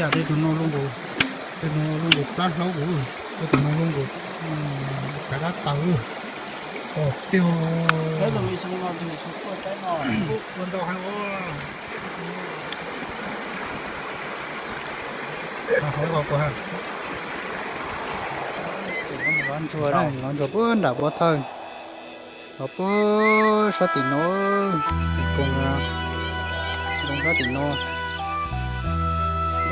Tej tus no zoo nkaus, tej no zoo nkaus plab hlaub, tej tus no zoo nkaus kav dab taws. Os tiag, ua ntau heev os. Los ntsuas, los ntsuas puag nram pob thawj, los puag sab tim no, koog, koog sab tim no.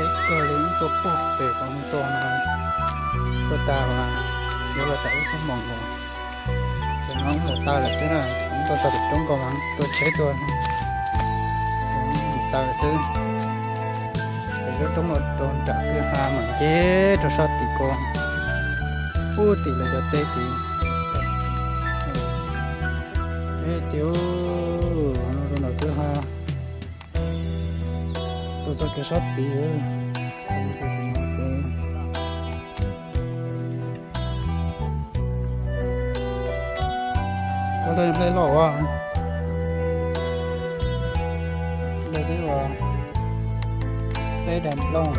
Deb kawg li, tuaj puag pem qhov muag tso no, tuaj tag los yuav los tau ib xuab moos los. Ces no wb mus taw lawm xwb na, wb tuaj txog tim roob ko mas tua tsheb tuaj, mus taw lawm xwb. Ces lub roob no rau nram kwj ha mas nce rau sab tim ko, puag tim lawv cov teb tid. Ces rau nram kwj ha, tua txog kev sab tid. Ua ntej hle loj ua, hle twb ua peb daim nplooj.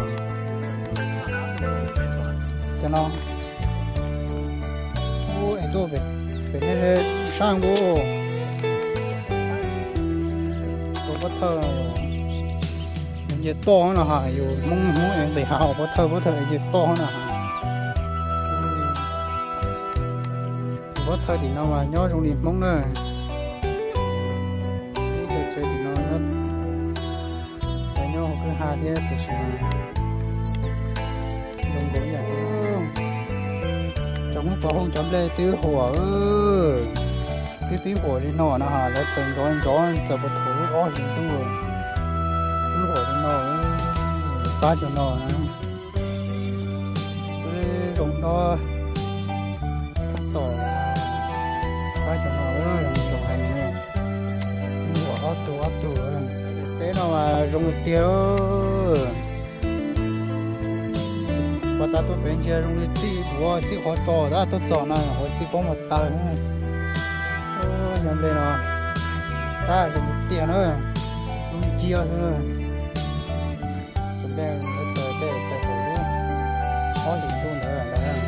Cov no, ub, es tuaj pem nej sab nkuj, tus pob thawj nce toj no ha, yus Hmoob, Hmoob es nqis hav pob thawj, pob thawj nce toj no ha. Pob thawj tim no mas nyob zoo li Hmoob na. Ib co tsev tim no nyob, nyob hauv kwj ha thiab tiam sis zoo nkaus ib yam. Cov Hmoob pov hooj cov nplej twb huam, twb pib huam li no no ha, lawv txaws ntxov ntxov txaws puag thaum lub ob hlis ntuj twb huam li no. Pab cov no na, zoo no tab tom pab cov no, zoo heev li. Huam ob tug ob tug. Teb no mas zoo tiag. Puag ta tuaj pem ntsia zoo li txij duav txij qhov tso tab tuaj txog no ua txij poob mus taw. Cov nplej no tab zoo tiag na, lub nciab xwb. Cov nplej lawv txaws tej txaws thaum ob hlis ntuj ntawd lawm.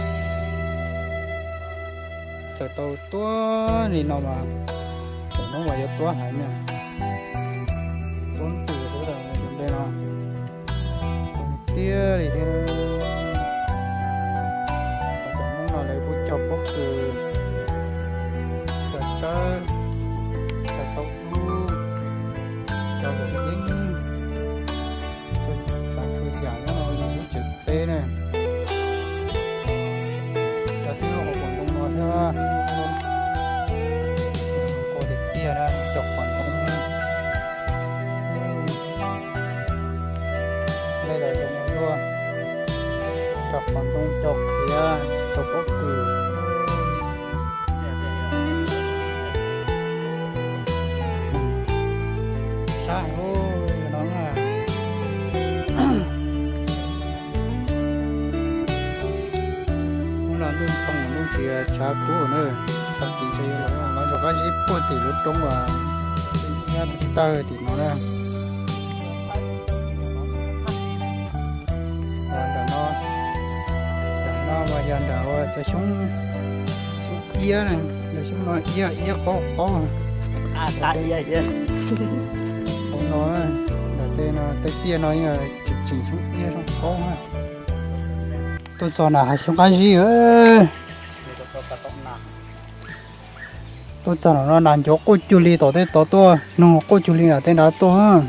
Txaws tau tuab li no mas, thaum hnub uas yuav tuab heev na. Tuab ntws xwb cov nplej no. Tiag li thiab. Cov Hmoob no lawv kuj cog pob kws, cog tsawb, cog tau dub, cog lus yeeb, txhua tsav txhua yam nyob hauv lub tsev teb na. Cov tib lub hauv paus ntoo no thiab, qua tiag tiag na, cov qhov ntoo, nplej los zoo ua luaj, cov qhov ntoo, cov qhiav, cov pob kws. Sab heev no na. Hnub no ntuj ntxhoo ntuj tsis tshav kub na, tag kis ntshe yuav los rov qab zib puag tim lub roob uas nyob tawg tim no na. Nram no, nram no mas yog nram uas cov xyoob, xyoob iab, cov xyoob no iab iab qaub qaub. Hauv no, nram tej no tej tiaj no yeej tseem tseem xyoob iab zoo qaub na. Tuaj txog nram hav xyoob qab zib. Tuaj txog nram no nram ncov quaj cuag li tom tej tod tuaj, noog quaj cuag li nram tej nrad tuaj.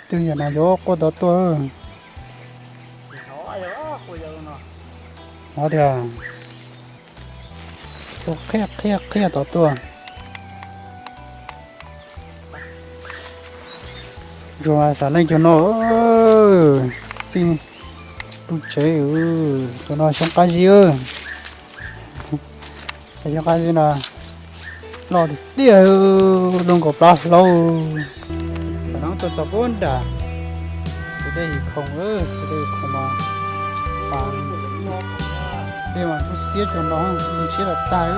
Twb yog nram ncov quaj tod tuaj. Hnov tias tuaj qhia qhia qhia tod tuaj. Zoo xav leej cov no, txij tus tsev, cov no xyoob qab zib. Xyoob qab zib no loj tiag tiag, zoo nkaus plab hlaub. Tam no tuaj txog puag nram, tus dej Yim Khoom, tus dej Yim Khoom mas, dej mas ntsuab xiab cov no, ntsuab xiab tag tag.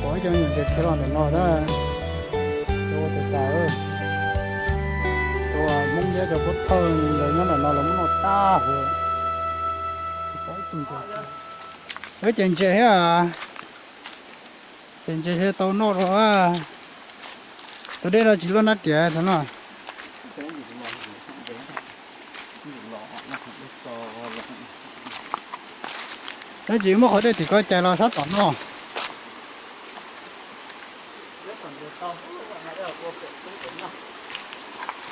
Pom Coj nyuam ntses khiav los ntawm no na. Ua tas tas, ua Hmoob thiab cov pov thawj ntawd nyob ntawm no los muab noj tag huv. Ib ces ntses thiab, ces ntses thiaj tau noj rau. Tus dej no tsis luaj nab riam thaum no. Tab sis muab qhov dej tim ko cais los sab tom no.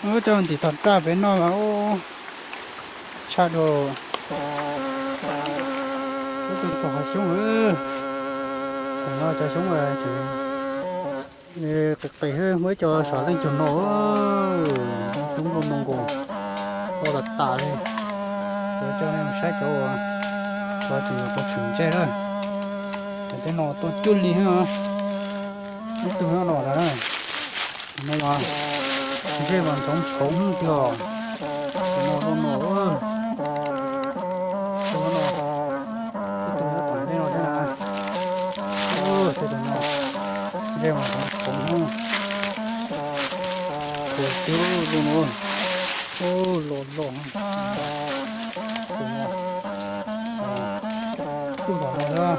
Ub, coj ntim tom raj pem noj mas ub, tshaj dua. Ub, txog qhov xyoob lawm. Tam no cov xyoob tseem qis qis, muab ib co saum leej cug no. Xyoob loj no nkaus, loj tas tas li. Kuv coj nej mus saib cov uas, cov tseem yuav tau tshwm ntses na. Cov tej no tuaj cuag li thiab. Ib tug no los ntawd na. No mas ntsej mas ntxoov ntxoov tiag. Tus no no no, tus no, ib tug nyob tom ntej no thiab na. Tus no ntsej mas ntxoov ntxoov, tus twg los no, los los. Tus no, tus no thiab,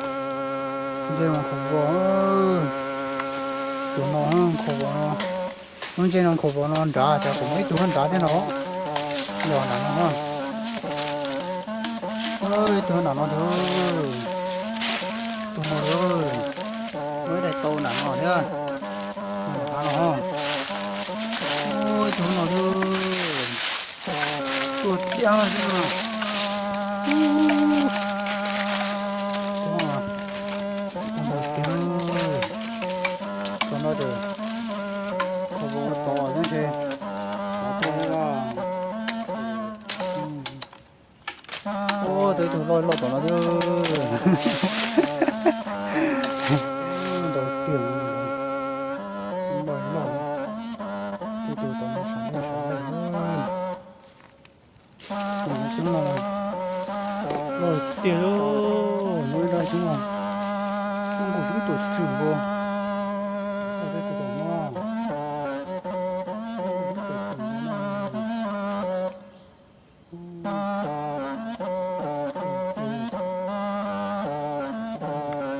ntsej mas khaum vos, tus no khaum vos no. Lub ntsej no khaum vos no nrad, ces kuv muaj ib tug nrad thiab no. Los nrad no, ib tug nrad no thiab. Tus no, muaj ib daim tau nrad no thiab. Nrad no, ib tug no thiab. Tuaj tiag xwb no. Tus no, tus no tiag. Tus no ces khaum vos tod thiab ntshe. Tus no, ub, tau ib tug loj loj tom no thiab. Ntau tiag, loj loj. Ib tug tom no sawv leej sawv leej. Tus no xyoob no loj tiag, muaj ib dab xyoob no, xyoob nkaus twb tuam tswm nkaus. Tus tom no, xyoob nkaus twb tuam tswm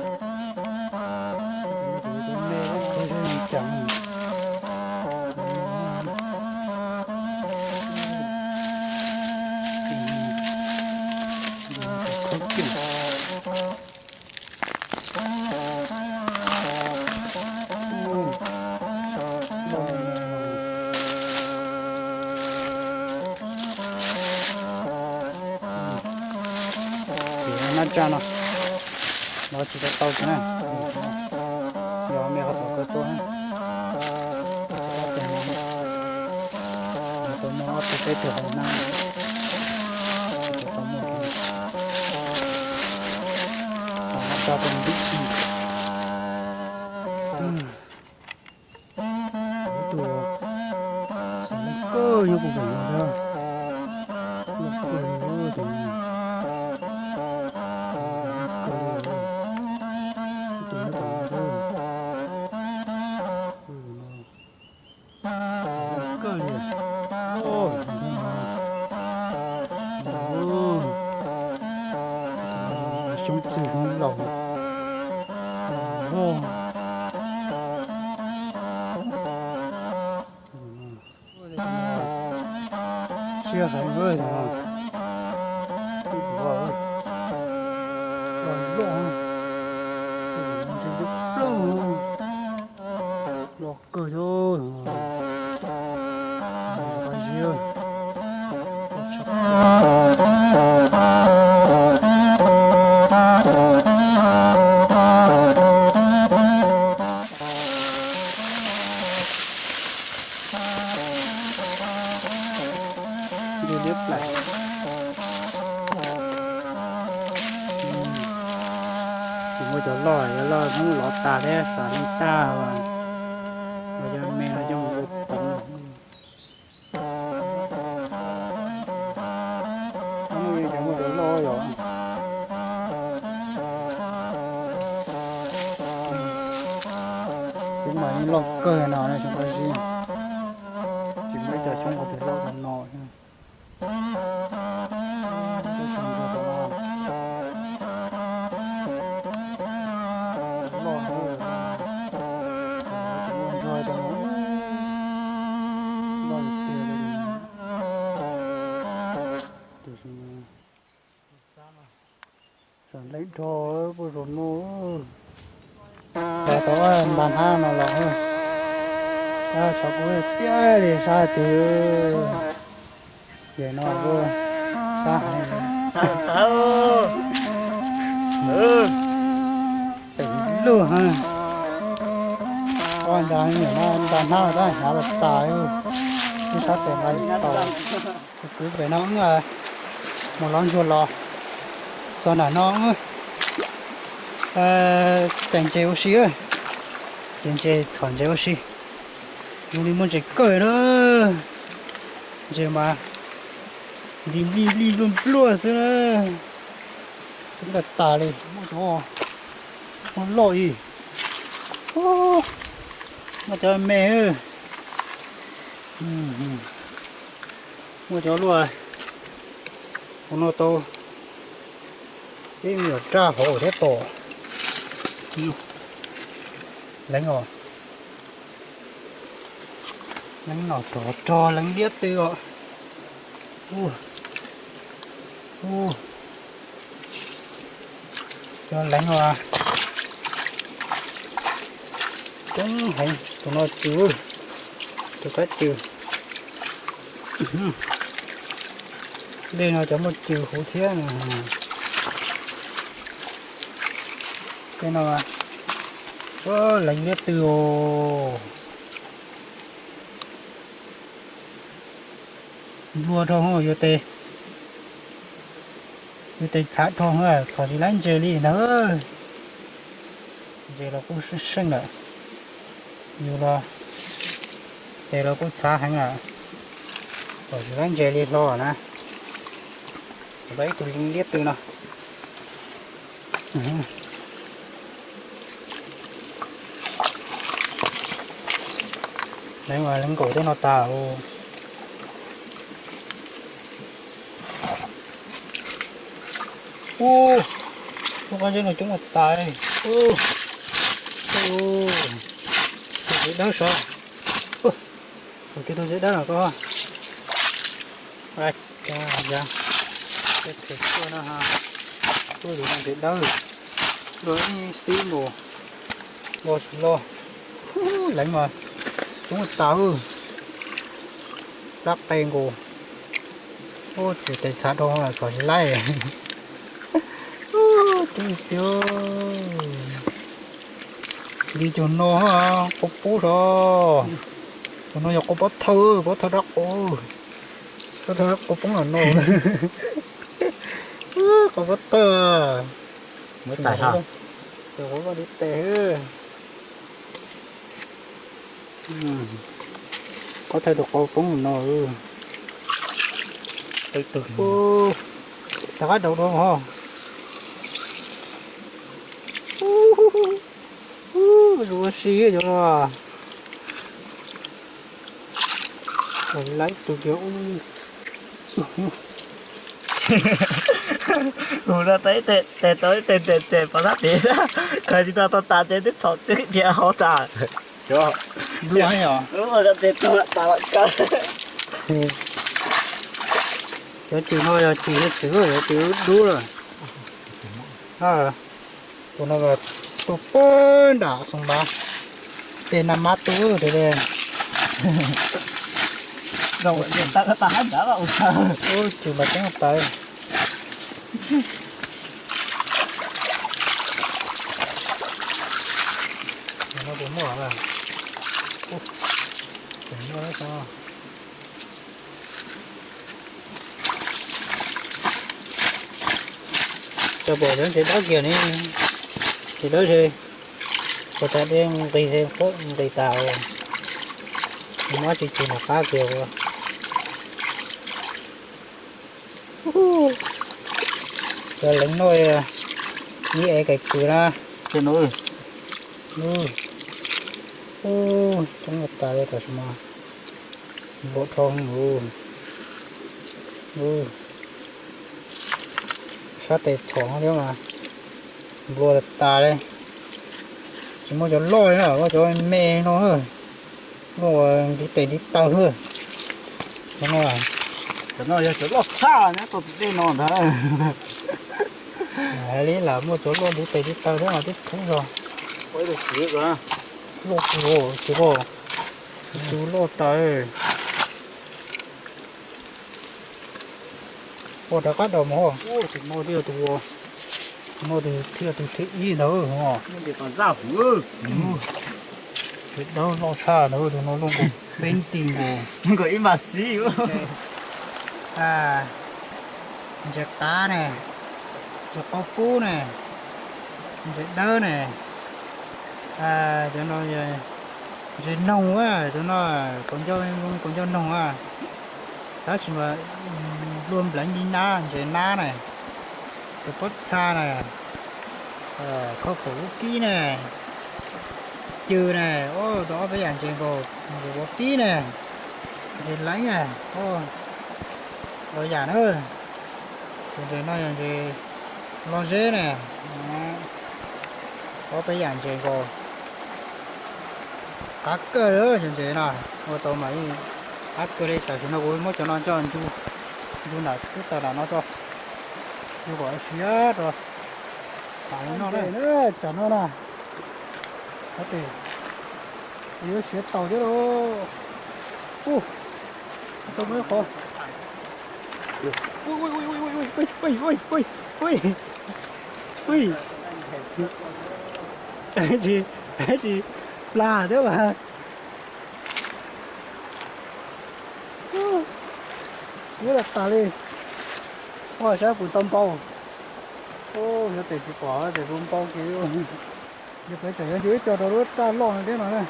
nkaus no. Nab tsaj no, no tsis tau tau kiag na. Yog me qhov tom ko tuaj na. Tau muaj ob tug peb tug hauv na. Tau muaj, tau muaj tso rau ntim txi. Ib tug xav loj kawg nyob puag pem no thiab. Loj kawg li, tus no loj kawg li. Ib tug nyob tom no thiab. Loj kawg li. Xyoob txwj xyoob laus. Siab heev, txij loj loj, tus no ntse liab ploog, loj kawg thiab. Ntse qab zib, ntse liab plam. Tsis muaj cov loj, cov loj Hmoob lov tas thiab, xav li tag, los cov me no coj mus ua poov. Cov loj yog. Loj kawg no xyoo koj zib, tsis muaj ib co xyoob qhov twg loj li no. Tus ntsuag tom no loj heev, tsis muaj ntsuag tom no loj tiag li. Tiam sis Sam leej dhau puag saum no. Los tau nta hnab no los, tshav kub tiag li sab tid. Ces no kuj sab heev, sab tawv, pem lug heev. Ua nta nta hnab tab hnyav los tas, ib sab tes nqa tau. Kuv kwv pem no mus lov ntsuag los, xov nram no teem ntses ua si, ces ntses txhom ntses ua si. Zoo li muaj ntses kawg na, ntses mas nti nplij nplij npluaj npluaj xwb na. Nta tas li, muaj cov, muaj loj ib, muaj cov me, muaj cov luaj, ua no tau ib me nyuam raj hauv thiab pom. Leev os, leev nom rog rog leev liab tw os. Cov leev os, coob heev, tus no cws, tus kab cws. Dej no cov muaj cws huv thiab. Tej no leev liab tw os. Nplua dhau, yuav tes, yuav tes txhav dhau, txhom tsis laib ntses li ntag. Ntses los kuj seej seej lawm, yus los tes los kuj txhav heev lawm, txhom tsis laib ntses li hlo na. Tau ib tug liab tw no. Leev mas leev nkaum tej no tas. Ub, lub qab zeb no coob ua tas. Tus zeb dawb sav, tus zeb dawb no koj, ya, tej them tuaj no ha, tuaj yuav zeb dawb, luag ib xib nkaus, los tsis los, leev mas coob ua tas. Dab qe nkaus, ub, cws tes txhav dhau, txhom tsis laib. Ub, coob tiag. Li cov no qau poob sov, cov no yog qau pob thawj, pob thawj dab qau, pob thawj dab qau poob los no. Qau pob thawj, muab tais, tais li tes. Pob thawj tus qau poob no. Rov qab rau dua ho. Ua si cov no. Laib tus kiag ub. Hu no tau ib teg, tau ib teg tes pov sab tid, khaws tsis tau tau tas ces twb txhom twb dhia hauv tas. Cov, cov cws no yog cws xwb, yog cws dub lawm. Tus no tuaj pag nram Xoo Npav, ces nag mab tub tes li. Cws mas coob tas. Cov pom cov ntses dawb kiag ne, ntses dawb, ua tas dej nqis, nqis tas, muab tsis tsis nram qab kiag. Cov leev no ib ev kaim kws na. Ub, coob tas li tam sim no. Nplua dhau heev. Ub, sab tes txhom thiab mas nplua tas tas li. Tsis muaj cov loj li na, muaj cov me no. Loj ntiv tes ntiv taw xwb. Cov no, cov no yog cov loj tshaj nyob rau tim tej no ntag. Hais li lam muaj cov loj ntiv tes ntiv taw thiab mas twb khwv zog. Loj kawg, tsis koj, tus loj tas. Ua rov qab rau mog. Tus no thiaj tus, tus no thiaj tus thib ib ntawd. Sawv daws loj tshaj ntawd, tus no luaj nkaus peb ti nkaus. Nkaus ib mas xib. Ntses qav ne, ntses qau pub ne, ntses dawb ne, cov no ntses noog, cov no kaus ncauj, kaus ncauj noog. Tab sis mas luaj npleev li nab, ntses nab ne, tus pob txha ne, khau pum lub kib ne, cw ne, tau ob peb yam ntses nkaus, ntses vov kib ne, ntses leeb ne, ntau yam na. Tus ntses no yog ntses loj zeb ne, ob peb yam ntses nkaus. Qab kawg li cov ntses no, ua tau mas qab kawg li. Tam sim no kuv muab cov no coj ncu, ncu nram lub taw nram no tso, ncu kom siav rau. Tam no na, tsam no na, yuav siav taus thiab lauj. Ub, tau muaj ib qhov. Ui, ui, ui, ui, ui, ui, ui, ui, ui, ui, ui, ui, tsis, tsis plag thiab mas. Siav tas tas li. Ua saib puas tau npau. Xyov tes tsis pom tes puas npau kiag. Yog peb tseem yuav ncu ib co rau lub raj loj no thiab no na.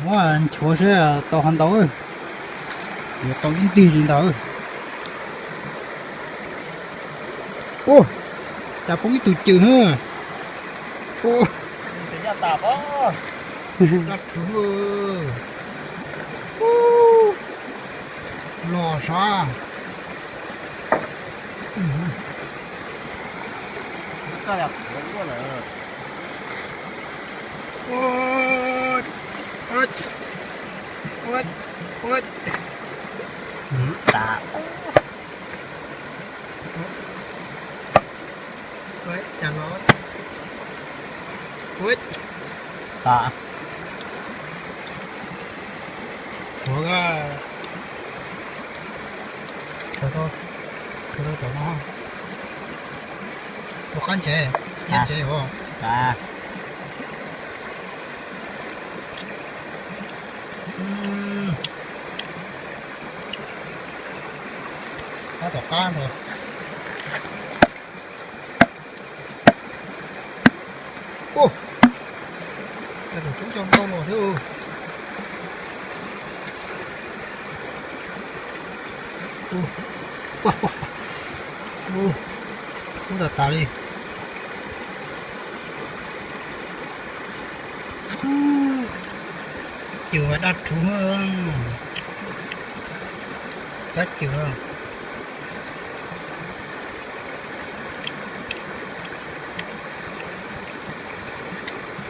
Muab nchuav seb tau qhov ntau, yuav tau ib ntig li ntawd. Ua cas poob ib tug cw na. Dab rhuv los sav. Ua, tshuav, tshuav rau tom no, rau qab ntsev, qab ntsev os. Qab tom qab ntag. Ua, coob coob ntau los thiab. Ub, tas tas li. Cw mas dab rhuv, kab cw.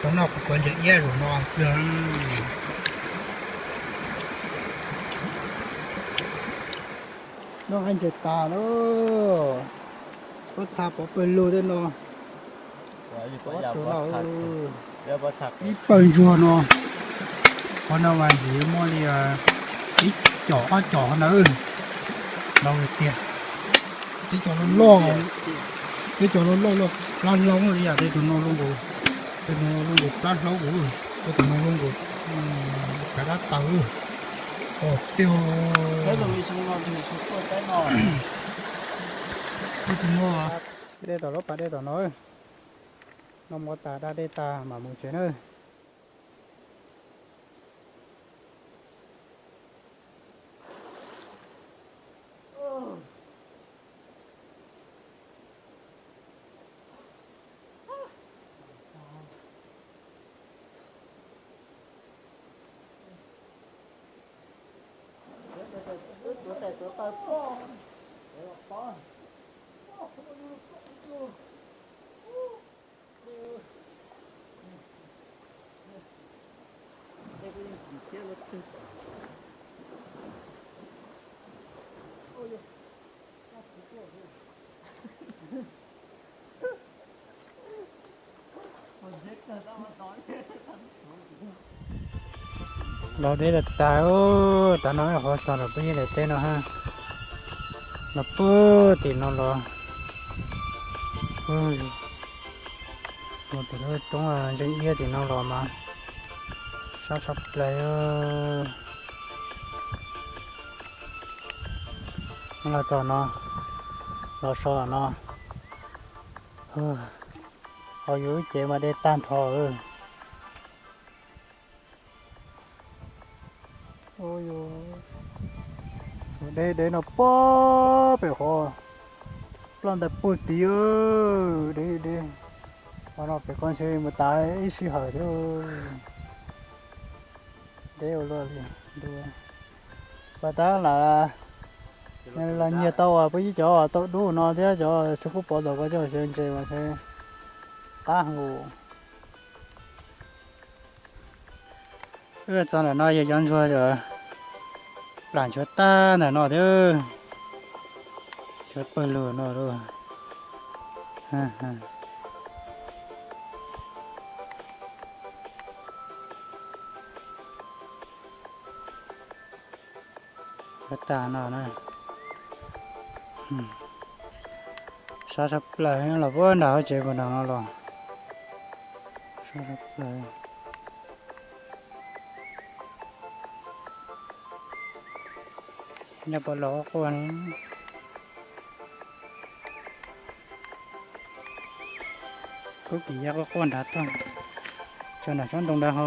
Tau noj kuv cov ntses iab zaum no pliag. Noj ntses tas lawm, pob txha pov pawg lug tej no. Ib pawg ntsuag no, qhov no mas ntxim yuav muaj li ib com ob com qhov ntawd. Ntau tiag. Tib co loj loj, tib co loj loj plab hlaub li yam tej tus no, tej tus no zoo nkaus plab hlaub kuv, tej tus no zoo nkaus kav dab taws. Os tiag. Tej tus no, dej tom lub pas dej tom no. Noj mov tas da dej tas mam mus tsev na. Los deb tas tas, tav no qhov txog rau peb daim teb no ha. Los puag tim no los, mus tim lub roob ntseeg iab tim no los mas sab tshaj plaws. Los txog no, los so no, ho yus lub cev mas deb tag nrho. Deb deb no puag pem qhov, ploj ntais puag tid. Deb deb, qhov no pem qhov ntshe mus tas ib sij hawm thiab. Deb ua luaj li ntu. Pas tab lam los nyiag tau as, puag ib cov tau dub no thiab cov xwb kub pov tau koj coj xyov ntses mas thiab qab nkaus. Wb txog ntawm no yog cov ntsuag plam nchuav tag ntawm no thiab. Nchuav pawg lug no lauj. Nchuav tag no na. Sab tshaj plaws los puag nram hauv tsev puag nram no los. Sab tshaj plaws. Nyob puas los quaj quaj ne. Kub kis ya quaj quaj nrad tuaj, tso nram tsob ntoo nrad ho.